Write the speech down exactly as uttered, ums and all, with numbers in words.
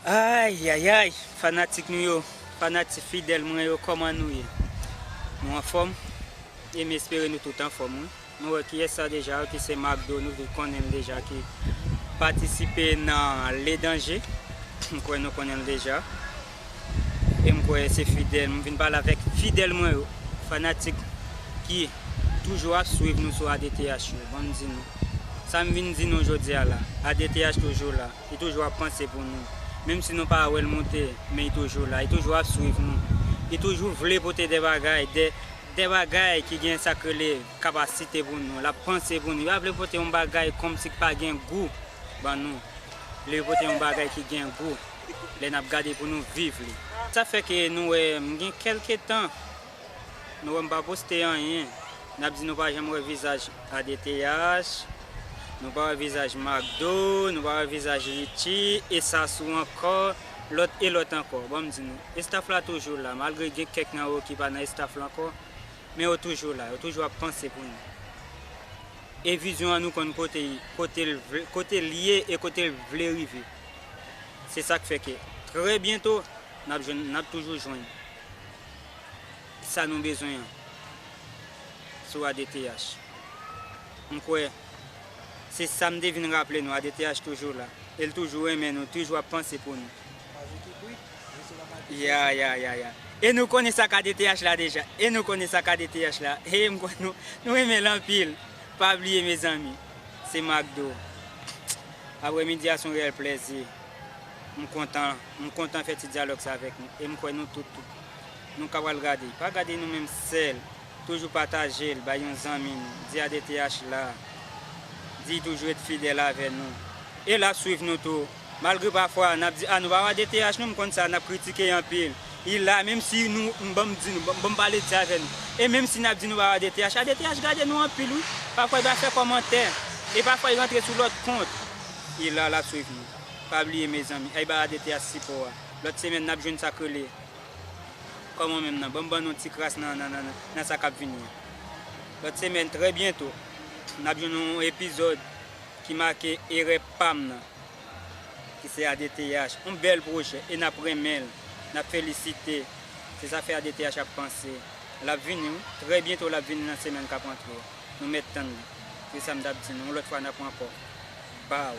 Ayayay, fanatik nou yo, fanatik fidèl mwen yo, kòman nou ye? Nou anfòm? E m espere nou tout anfòm, wi. Nou wè kiyès sa deja, ki se Macdo, nou tout konnen l deja, ki patisipe nan Le Danger. M kwè nou konnen l deja. E m kwè se fidèl, m vin pale avèk fidèl mwen yo, fanatik ki toujou ap swiv nou sou A D T H yo. Ban m di nou, sa m vin di nou jodi a la, A D T H toujou la. Li toujou ap panse pou nou. Menm si nou pa wè l moute, men li toujou la. Li toujou ap swiv nou. Li toujou vle pote de bagay, de, de bagay ki gen sa k rele kapasite pou nou. L ap panse pou nou. Li pa vle pote yon bagay kòmsi k pa gen gou ban nou. Li vle pote yon bagay ki gen gou lè n ap gade pou nou viv li. Sa fè ke nou wè, m gen kèlke tan nou wè m pa poste anyen. N ap di nou pa janm wè vizaj A D T H, nou pa wè vizaj Macdo, nou pa wè vizaj Richie, e Sasou ankò, lòt e lòt ankò. Ban m di nou, estaf la toujou la, malgre gen kèk nan yo ki pa nan estaf la ankò, men yo toujou la, yo toujou ap panse pou nou. E vizyon an nou konn kote, kote l vle, kote l ye e kote l vle rive. Se sa k fè ke trè byento, n ap jwenn, n ap toujou jwenn sa nou bezwen an sou A D T H. M kwè se sa m te vin raple nou, A D T H toujou la. E l toujou renmen nou, toujou ap panse pou nou. Ya, ya, ya, ya. E nou konnen sa k A D T H la deja. E nou konnen sa k A D T H la. E m kwè nou, nou renmen l anpil. Pa bliye, mezanmi. Se Macdo. Aprè midi a se yon reyèl plèzi. M kontan, m kontan fè ti dyalòg sa avèk nou. E m kwè nou tout, tout, nou ka pral gade. Pa gade nou menm sèl. Toujou pataje l, bay yon zanmi nou. Di A D T H la. Di toujou ret fidèl avè nou. E l ap swiv nou tou. Malgre pafwa, n ap di, "A, nou pa wè A D T H, nou, m konn sa, n ap kritike anpil." Li la, menm si nou, m, ban m di nou, ban, ban m pale di avè nou. E menm si n ap di nou pa wè A D T H, A D T H gade nou anpil, wi. Pafwa, li pa fè kòmantè. E pafwa, li rantre sou lòt kont. Li la, l ap swiv nou. Pa bliye, mezanmi, al ba A D T H sipò a. Lòt semèn, n ap jwenn sa k rele. Kòman menm nan? Ban m ban nou ti kras nan, nan, nan, nan, nan sa k ap vini an. Lòt semèn, trè byento, n ap jwenn yon epizòd ki make erè pa m nan, ki se A D T H. Yon bèl pwojè, e n ap renmen l, n ap felisite. Se sa fè A D T H ap panse. L ap vini, wi. Trè byento, l ap vini nan semèn k ap antre. Nou mèt tann li. Se sa m t ap di nou. Yon lòt fwa, n ap ankò. Baw.